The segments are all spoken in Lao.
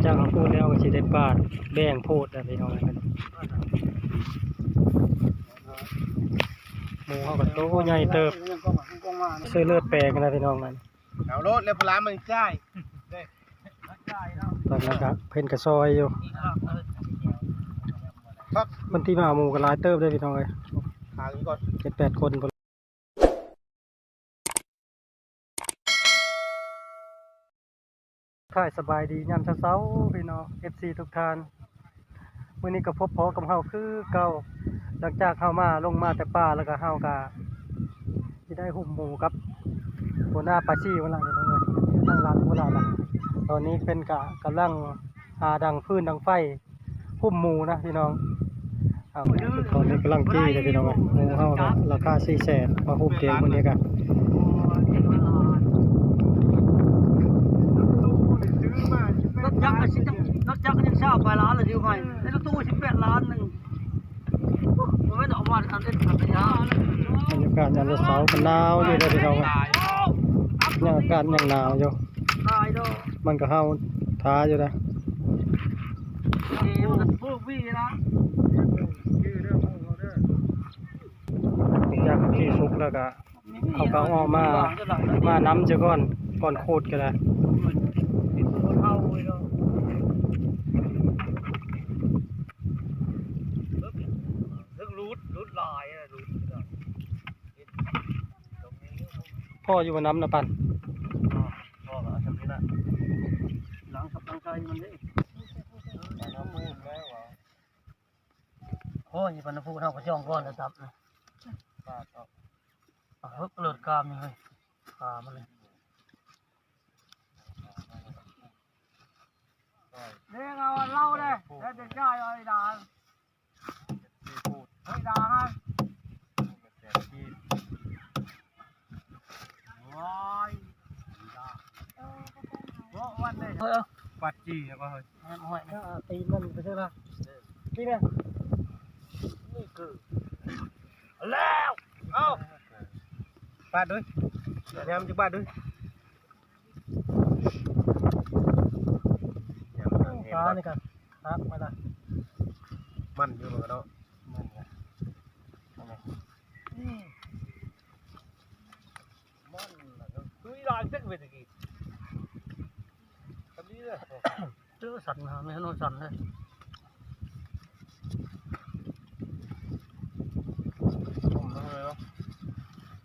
ຈາກເຮົາຂູດແລ້ວກໍຊິໄດ້ປາດແບ່ງໂພດແລ້ວພີ່ນ້ອງເອີຍ. ໝູເຮົາກໍໂຕໃຫຍ່ເຕີບ ເຊີເລືອດແປງນະພີ່ນ້ອງ. ເອົາໂລດແລ້ວ ພະລາມັນຈ່າຍ ຕອນນັ້ນກໍເພິ່ນກໍຊອຍຢູ່. ຄົນທີ່ມາເອົາໝູກໍຫຼາຍເຕີບເດ້ພີ່ນ້ອງເອີຍ ເຈັດແປດຄົນ. ທັກທາຍສະບາຍດີຍາມເຊົ້າໆ ພີ່ນ້ອງ ເອັຟຊີ ທຸກທ່ານ. ມື້ນີ້ກໍພົບພໍ້ກັບເຮົາຄືເກົ່າ ຫຼັງຈາກເຮົາມາ ລົງມາແຕ່ປ່າ ແລ້ວກໍເຮົາກໍຊິໄດ້ຫຸ້ມໝູກັບຫົວໜ້າປາຊີພຸ້ນລະພີ່ນ້ອງເອີຍ ຢູ່ທາງຫຼັງພຸ້ນລະ. ຕອນນີ້ເພິ່ນກໍກຳລັງຫາດັງຟືນດັງໄຟຫຸ້ມໝູນະພີ່ນ້ອງ. ເອົາ ຕອນນີ້ກຳລັງຈີ່ເດ້ພີ່ນ້ອງເອີຍ ໝູເຮົາກໍລາຄາສີ່ແສນ ມາຫຸ້ມເກງມື້ນີ້ກໍ ລົດຈັກກໍສິ ລົດຈັກກໍຍັງຊາວປາຍລ້ານລະ ຊິໃຫ້ ແຕ່ລົດຕູ້ສິບແປດລ້ານໜຶ່ງ ບໍ່ແມ່ນອອກມາອັນເດັດຂາດຍາ. ບັນຍາກາດຍາມເຊົ້າກໍໜາວຢູ່ເດ້ພີ່ນ້ອງເອີຍ ອາກາດຍັງໜາວຢູ່ ມັນກໍເຫົ່າຖ້າຢູ່ນະ. ຫຼັງຈາກທີ່ສຸກແລ້ວກໍ ເຮົາກໍເອົາອອກມາ ມານຳຊະກ່ອນ ກ່ອນຂູດກໍໄດ້. ພໍຢູ່ບໍ່ນຳນະປັນ? ພໍ ພໍ ເອົາຊ່ຳນີ້ລະ ຫຼັງສັບຫຼັງໃສ່ມັນເດ້. ໂອ້ຍ ບັນນະພູເຮົາກໍຈອງກ່ອນລະສັບນະ. ປາດອອກ ເອີ ເລີດກາມນີ້ເຮີ້ຍ ກາມມັນເລີຍ. ເດ້ ເອົາເຫຼົ້າເດ້ ແລ້ວຈະຈ່າຍເອົາໄອ້ດາ ເຮີ້ຍດາ ໂອ້ຍ ເອີ ເອີ ປາດຈີ່ແລ້ວກໍເຮີ້ຍ ແມ່ນຫ້ອຍ ເອີ ຕີນມັນໄປເທື່ອລະ ເອີ ຕີນແມ່ນ ນີ້ຄື ແລ້ວ ເອົ້າ ປາດເດີ້ ຍາມຈະປາດເດີ້ ຍາມເຫັນ ປານີ້ກໍ ຄັກມາລະ ມັນຢູ່ເນາະ ມັນລະ ມັນລະ ຄືອີຫຼາງຈັກເວັນຕະກີ້ ຄັນນີ້ເດີ້ ເຈີສັນຫາແມ່ນສັນເລີຍ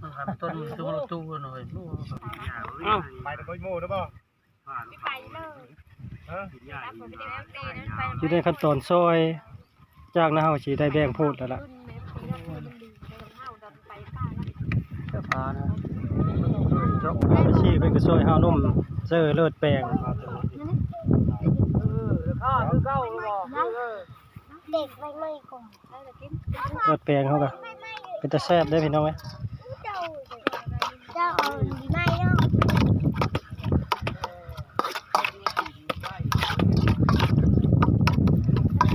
ມັນຫາໄປຕົ້ນ ເອີ ໄປແຕ່ບໍ່ໂມງເດີ້ບໍ່? ຢູ່ໃນຂັ້ນຕອນຊອຍ ຈາກນັ້ນເຮົາຊິໄດ້ແບ່ງໂພດແລ້ວລະ ເຈົ້າຂອງອາຊີບເພິ່ນກໍຊ່ວຍເຮົາໜຸ່ມເຊີເລີດແປງ ເດັກໃໝ່ໆກ່ອນ ເລືອດແປງເຮົາກະເປັນຕາແຊບເດ້ພີ່ນ້ອງເອີຍ ເຈົ້າເອົາດີໄມ້ເນາະ ບ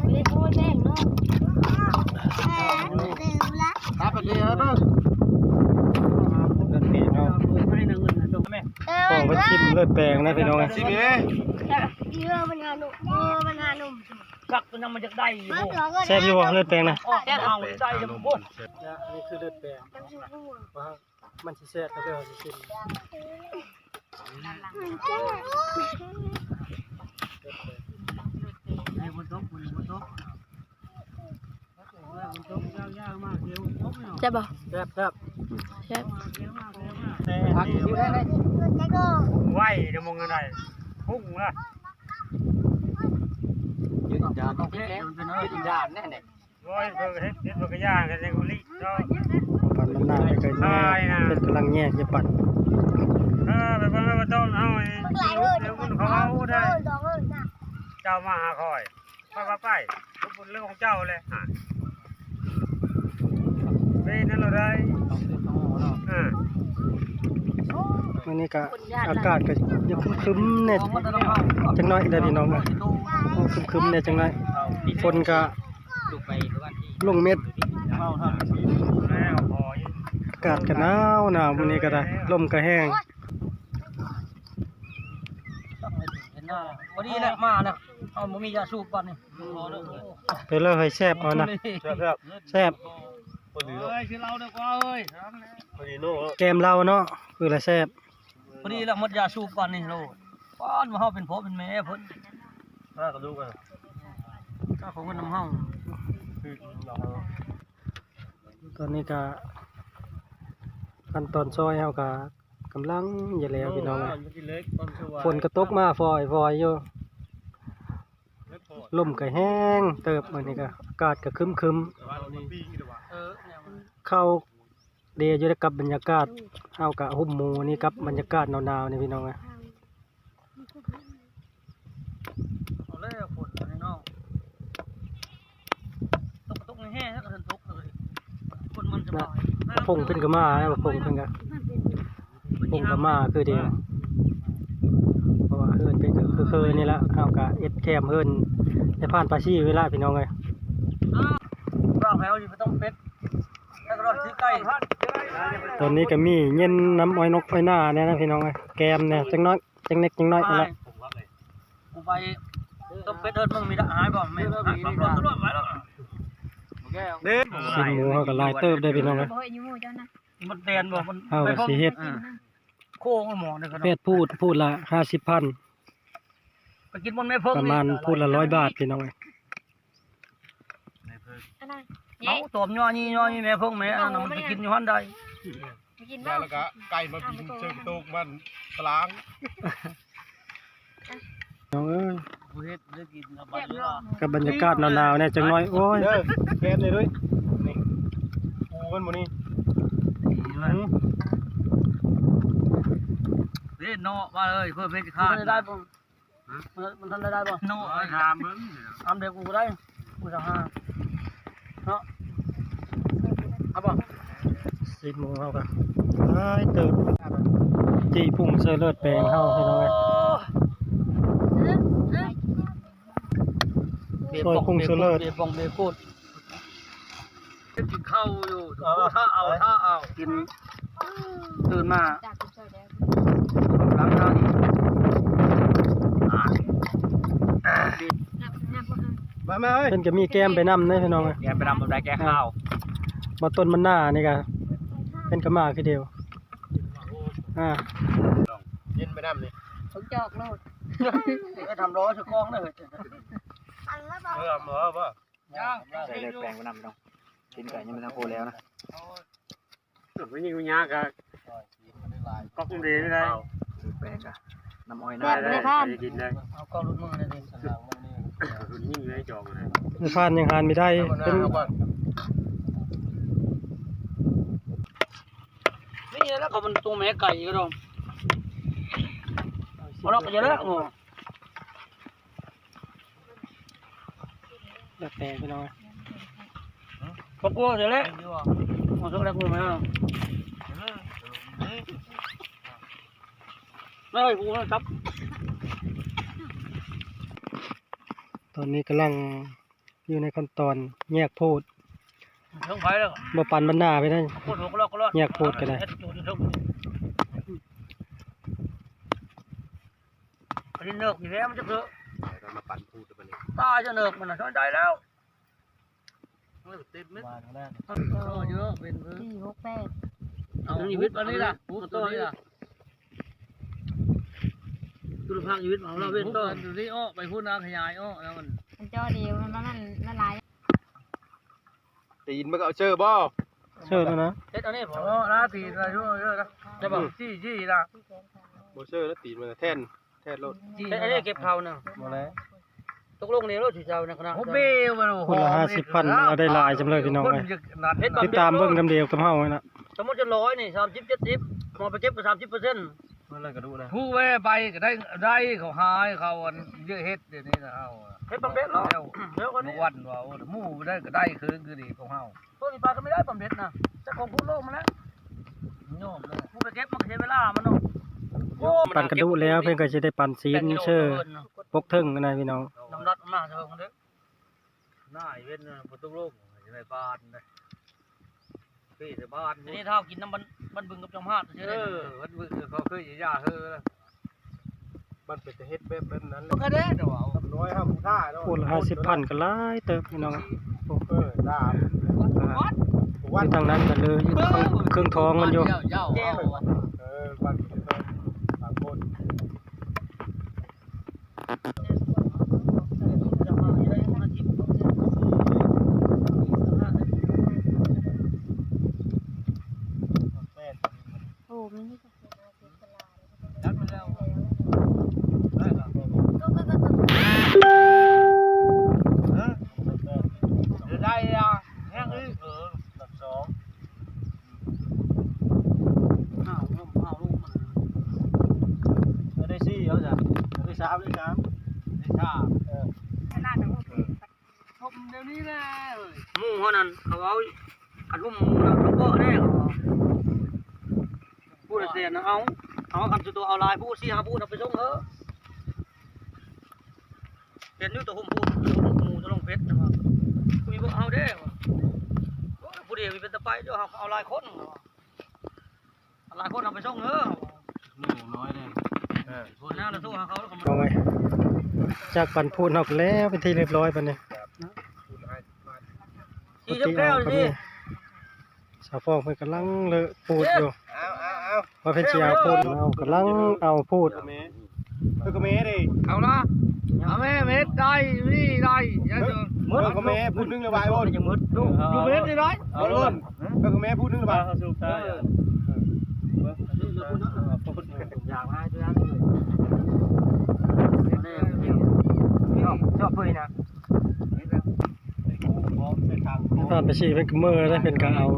ໍ່ໄດ້ໂອ້ຍແປ້ງເນາະ ແປງເດີລະ ເລືອດແປງເຮົາ ເອີ ຂອງເພິ່ນຊິມເລືອດແປງນະພີ່ນ້ອງເອີຍ ຊິມອີກເດີ ເອີ ມັນຫາໜຸ່ມ ເອີ ມັນຫາໜຸ່ມ ຄັກ ຕົວນັ້ນມັນຢາກໄດ້ຢູ່ ແຊບຢູ່ບໍ່ເລືອດແປງນະ ແຊບ ເອົາໄດ້ເດີພຸ້ນ ອັນນີ້ຄືເລືອດແປງ ວ່າມັນຊິແຊບເທົ່າໃດ ເຮົາຊິຊິມ ແຊບບໍ່? ແຊບ ແຊບ ແຊບ ໄວເດີ ມຸງໄດ້ພຸ້ງລະ ຢູ່ຕິດດ່ານ ຢູ່ຕິດດ່ານແນ່ໆ ໂອ້ຍ ເບິ່ງເຮັດ ເຮັດບັກກະຢ່າກັນຍັງບໍ່ລີເນາະ ປັນມັນໜ້າໄປເກີນແນ່ ເພິ່ນກຳລັງແຍກຢູ່ປັນ ເອີ ໄປເບິ່ງເອົາ ບໍ່ຕ້ອງເອົາ ເອົາເງິນເຂົາເອົາໄດ້ ເຈົ້າມາຫາຂ້ອຍ ໄປ ໄປ ໄປ ເລື່ອງຂອງເຈົ້າແຫຼະ ເປັນນັ້ນລະໄດ ເອີ ມື້ນີ້ກະອາກາດກະຍັງຄຶມໆແດ່ຈັກໜ້ອຍເດີພີ່ນ້ອງເອີຍ ຄຶມໆແດ່ຈັກໜ້ອຍ ຝົນກະລົງເມັດ ອາກາດກະໜາວໆ ມື້ນີ້ກະໄດ້ ລົມກະແຮງ. ພໍດີແຫຼະ ມາແລ້ວ ເຮົາບໍ່ມີຢາສູບປານນີ້ ເປັນເລີຍ ແຊບເອົານະ ແຊບ ແຊບ ພໍດີເນາະ ເອີຍ ຊິເລົ່າເດີກວ່າເອີຍ ພໍດີເນາະ ແກ້ມເຫຼົ້າເນາະ ຄືລະແຊບ ພໍດີແລ້ວ ໝົດຢາສູບປານນີ້ໂລດ ປານວ່າເຮົາເປັນພໍ່ເປັນແມ່ເພິ່ນ ຫາກະດູກ ຫາຂອງເງິນນຳເຮົາ ຕອນນີ້ກະ ຂັ້ນຕອນຊອຍເຮົາກະກຳລັງຈະແລ້ວພີ່ນ້ອງເອີຍ ຝົນກະຕົກມາຝອຍໆຢູ່ ລົມກະແຮງເຕີບ ມື້ນີ້ກະອາກາດກະຄຶ້ມໆ ເຂົ້າເດຢູ່ກັບບັນຍາກາດ ເຮົາກະຫຸ້ມໝູ່ນີ້ກັບບັນຍາກາດໜາວໆນີ້ພີ່ນ້ອງເອີຍ. ເອົາແລ້ວຝົນພີ່ນ້ອງ ຕົກ ຕົກແຮງໆ ແລ້ວກະເຖິງຕົກເລີຍ ຝົນມັນຈະມາ ຜົ້ງເພິ່ນກະມາແລ້ວ ຜົ້ງເພິ່ນກະ ຜົ້ງກະມາຄືດຽວ ເພາະວ່າເຮືອນເພິ່ນກະຄືໆນີ້ລະ ເຮົາກະເຮັດແຄມເຮືອນໃນຜ່ານປາຊີນີ້ລະພີ່ນ້ອງເອີຍ ຕອນນີ້ກະມີເຢັນນຳອ້ອຍນົກອ້ອຍໜ້າແດ່ນະພີ່ນ້ອງເອີຍ ແກ້ມແດ່ຈັກໜ້ອຍ ຈັກເລັກຈັກນ້ອຍຫັ້ນລະ ກູໄປຕົ້ມເປັດເອີ້ນມຶງມີລະຫາຍບໍ່ແມ່ນ ຊີ້ນໝູເຮົາກະຫຼາຍເຕີບເດ້ພີ່ນ້ອງເອີຍ ມັນແຕນບໍ່ ມັນເຮົາກະຊິເຮັດ ໂຄ້ງໝໍນີ້ກະເນາະ ແປດພູດ ພູດລະຫ້າສິບພັນ ໄປກິນບ່ອນແມ່ເພິ່ງ ປະມານພູດລະຮ້ອຍບາດພີ່ນ້ອງເອີຍ ເອົາຕອມຍໍນີ້ຍໍນີ້ແມ່ເພິ່ງແມ່ ອັນນັ້ນມັນໄປກິນຢູ່ຫັ້ນໄດ້ ກິນບໍ່ ແລ້ວກະໄກ່ມາບິນເຊີງໂຕກມັນຕະລາງ ນ້ອງເອີຍ ຜູ້ເຮັດໄດ້ກິນ ກັບບັນຍາກາດໜາວໆແດ່ຈັກໜ້ອຍ ໂອ້ຍ ເດີ ແບບນີ້ເດີ ນີ້ ປູມັນບໍ່ນີ້ ເດ້ເນາະ ວ່າເອີຍ ເພີ່ມເຮັດຄານ ຮະ ມັນ ມັນທັນໄດ້ໄດ້ບໍ່? ໂນ ເອົາໄປຖາມເບິ່ງ ຖາມເດັກກູກະໄດ້ ກູຊາວຫ້າເນາະ ເອົາບໍ່? ສິບໂມງເຮົາກະຫຼາຍເຕີບ ຈີ່ພຸ້ງເຊີເລີດແປງເຮົາພີ່ນ້ອງເອີຍ ຊ່ອຍພຸ້ງເຊີເລີດ ເບປອງເບໂກດ ກິນເຂົ້າຢູ່ ເອີ ຖ້າເອົາ ຖ້າເອົາ ກິນ ຕື່ນມາ ຫຼັງເຮົານີ້ ມາ ມາເອີຍ ເພິ່ນກະມີແກ້ມໄປນຳເດ້ພີ່ນ້ອງເອີຍ ແກ້ມໄປນຳ ບໍ່ໄດ້ແກ້ຄາວ ບໍ່ຕົ້ນມັນໜ້ານີ້ກະ ເພິ່ນກະມາຄືດຽວ ອ່າ ເຢັນໄປນຳນີ້ ສົມຈອກໂລດ ເອີ ທຳລໍ້ຊະກອງເດີ ເອີ ເອົາບໍ່? ໃສ່ເລີກແປງໄປນຳພີ່ນ້ອງ ຕີນໄກ່ຍັງບໍ່ທັນໂຄແລ້ວນະ ມັນຍິງມັນຍາກກະກອກມັນເດໄດ້ ແປງກະນ້ຳອ້ອຍນາ ແບບນີ້ ໄດ້ກິນເລີຍ ເອົາກອກຫຼຸດມືໄດ້ຕິ ລຸ້ນຍິງໄດ້ຈອງເລີຍ ຜ່ານຍັງຫານມີໄດ້ ເປັນ ນີ້ແຫຼະ ເຂົາມັນຕົວແມ່ໄກ່ກະດອງ ເອົາລອກກະເຍາະແລ້ວ ແລ້ວແຕ່ພີ່ນ້ອງ ບໍ່ກົວເດແຫຼະ ເອົາສັກແລ້ວກູແມ່ເນາະ ເອີຍ ກູຈັບ ຕອນນີ້ກຳລັງຢູ່ໃນຂັ້ນຕອນແຍກໂພດ ເທິງໄຟແລ້ວ ບໍ່ປັນບັນດາໄປໄດ້ ໂຄດຫົວກະລອກກະລອດ ແຍກໂພດກະໄດ້ ເຮັດຢູ່ເທິງ ອັນນີ້ເນີກນີ້ແຫຼະ ມັນຈະເກີດ ມາປັນພູດບັດນີ້ ຕາຍຈະເນີກມັນນະ ຊ່ອຍໄດ້ແລ້ວ ເອີ ເຕັມເມັດ ເອີ ເຍອະ ເປັນເພິ່ນ ສີ່ ຫົກ ແປດ ເອົາ ນີ້ວິດອັນນີ້ລະ ພຸ້ນ ໂຕນີ້ລະ ຕຸລະພັກຢູ່ວິດ ເອົາລະເວັນຕໍ່ ຕົວນີ້ອອກໄປພຸ້ນນະ ຂະຫຍາຍອອກແລ້ວມັນ ມັນຈໍ້ດີ ມັນ ມັນ ມັນຫຼາຍ ຕີນມັນກະເອົາເຊີບໍ່? ເຊີແລ້ວນະ ເຮັດອັນນີ້ບໍ່? ເນາະ ລາຕີນລະຢູ່ເດີນະ ຈະບອກ ອືມ ຊີ້ໆລະ ບໍ່ເຊີລະ ຕີນມັນແທນ ແທນໂລດ ເຮັດອັນນີ້ເກັບເຂົ້ານະ ບໍ່ແລະ ຕົກລົງນີ້ໂລດຊິເຈົ້ານະ ຄົນລະຫ້າສິບພັນ ເຮົາໄດ້ຫຼາຍຊ່ຳເລີຍພີ່ນ້ອງເອີຍ ຕິດຕາມເບິ່ງນຳດຽວກັບເຮົາຫັ້ນນະ ສົມມຸດຈະຮ້ອຍນີ້ ສາມສິບ ເຈັດສິບ ເຮົາໄປເກັບກະສາມສິບເປີເຊັນ ເພິ່ນລະກະດຸນະ ຜູ້ແວ່ໄປກະໄດ້ ໄດ້ເຂົາຫາຍເຂົາອັນເຍາະເຮັດດຽວນີ້ນະເຮົາ ເຮັດບຳເບັດເນາະ ແລ້ວ ແລ້ວກະນີ້ ບໍ່ຫວັ່ນວ່າ ໂອ້ ໝູ່ໄດ້ກະໄດ້ຄື ຄືດີຂອງເຮົາ ພວກນີ້ໄປກະໄມ່ໄດ້ບຳເບັດນະ ຈັກຂອງພຸ້ນໂລກມາແລ້ວ ຍອມເລີຍ ຜູ້ໄປເກັບມັນກະເສຍເວລາມັນເນາະ ໂອ້ ປັນກະດຸແລ້ວ ເພິ່ນກະຊິໄດ້ປັນຊີ້ນເຊີ ປົກເທິງຫັ້ນນະພີ່ນ້ອງ ນ້ຳລັດມາເທີເດີ ໜ້າອີເວັນນະ ຝົນຕົກລົງ ຊິໄດ້ບານເດ້ ເຄີຍແຕ່ບ້ານ ອັນນີ້ຖ້າເຮົາກິນນຳບ້ານ ບ້ານບຶງກັບຈອມຫາດຊື່ ເອີ ບ້ານບຶງເຂົາເຄີຍຢາເຮີລະ ມັນເປັນຕາເຮັດແບບ ແບບນັ້ນແຫຼະ ກໍໄດ້ດອກ ນ້ອຍເຮົາຜູ້ທ່າເນາະ ໂອ້ ລະຫ້າສິບພັນກໍຫຼາຍເຕີບພີ່ນ້ອງ. ໂອ້ ເອີ ຕາມ ວັດ ວັດ ຢູ່ທາງນັ້ນກໍເລີຍ ຢູ່ເທິງເຄື່ອງທອງມັນຢູ່ ເອີ ວັດ ສາມຄົນ. ໂອ້ ມັນມີແຕ່ຄົນເອົາເປັນຕະຫຼາດ ໄດ້ລະ ແຮງອີກ ເອີ ລອບສອງ. ຫ້າວ ຫ້າວລູກມັນ ເອີ ໄດ້ສີ່ເອົາຈ້ະ ໄດ້ສາມ ໄດ້ສາມ ໄດ້ສາມ ເອີ ຊົມດຽວນີ້ແຫຼະເອີຍ. ໝູ່ເຮົານັ້ນເຂົາເອົາ ຄັນຫຸ້ມໝູ່ນະ ເຂົາເກາະແດ່ ເຂົາເວົ້າ ຜູ້ລະແສນນະ ເອົາ ເອົາ ຄັນສຸດໂຕເອົາຫຼາຍຜູ້ ສີ່ຫ້າຜູ້ນະ ໄປສົ່ງເອີ. ເຫັນຢູ່ໂຕຫຸ້ມຜູ້ ໂຕຫຸ້ມໝູ່ ໂຕລົງເພັດນະ ວ່າ ມີພວກເຮົາເດ້ ວ່າ ໂອ້ຍ ຜູ້ດຽວມີເປັນຕາໄປຢູ່ ເຮົາເອົາຫຼາຍຄົນ ວ່າ ຫຼາຍຄົນເອົາໄປສົ່ງເດີ ໜູນ້ອຍເດ້ ເອີ ຄົນໜ້າລະໂທຫາເຂົາ ເອົາໄວ້ ຈາກປັນພູດເຮົາກໍແລ້ວເປັນທີ່ຮຽບຮ້ອຍບັດນີ້ ທີ່ເກັບແກ້ວນີ້ ສາວຟອງເພິ່ນກຳລັງເລີະປູດຢູ່ ເອົາ ເອົາ ເອົາ ວ່າເພິ່ນຊິເອົາປູດ ເອົາ ກຳລັງເອົາປູດ ເອີ ກໍແມ່ເດ້ ເອົາລະ ເອົາແມ່ ເມັດໄດ້ ນີ້ໄດ້ ເອີ ກໍແມ່ ພູດໜຶ່ງລະບາຍ ໂອ້ຍ ຍັງໝົດ ຢູ່ເມັດນີ້ໄດ້ ເອົາໂລດ ເອີ ກໍແມ່ ພູດໜຶ່ງລະບາຍ ເອົາ ເອົາ ຢາກໃຫ້ຕົວນັ້ນ ຊອບ ຊອບເພິ່ນນະ. ຜ່ານໄປຊີ້ເພິ່ນກໍເມີແລ້ວ ເພິ່ນກໍເອົາ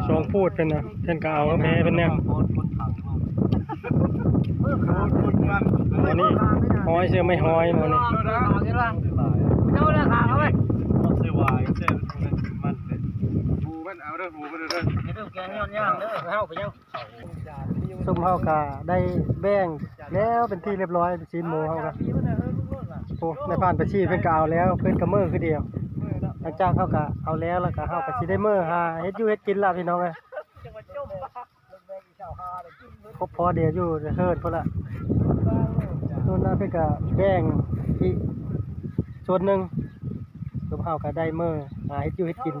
ສອງພູດເພິ່ນນະ ເພິ່ນກໍເອົາແມ່ເພິ່ນແນມ ອັນນີ້ຫ້ອຍເສື້ອໄມ້ຫ້ອຍໝົດນີ້ ເຈົ້າລະຂາເອົາໄວ້ ມັນເອົາເດີ ໝູມັນເດີ ເຮັດແກງຍ້ອນຍ່າງເດີ ເຮົາໄປຍັງ ຊຸມເຮົາກະໄດ້ແບ່ງແລ້ວເປັນທີ່ຮຽບຮ້ອຍ ຊີ້ນໝູເຮົາກະ ໂອ້ ນາຍພານໄປຊີ້ເພິ່ນກະເອົາແລ້ວ ເພິ່ນກະເມີຄືດຽວ ຫຼັງຈາກເຮົາກະເອົາແລ້ວ ແລ້ວກະເຮົາກະຊິໄດ້ເມີຫາເຮັດຢູ່ເຮັດກິນລະພີ່ນ້ອງເອີຍ ຄົບພໍດຽວຢູ່ເຮືອນພຸ້ນລະ ໂນ່ນນະ ເພິ່ນກະແບ່ງອີກສ່ວນໜຶ່ງ ຊຸມເຮົາກະໄດ້ເມີຫາເຮັດຢູ່ເຮັດກິນ.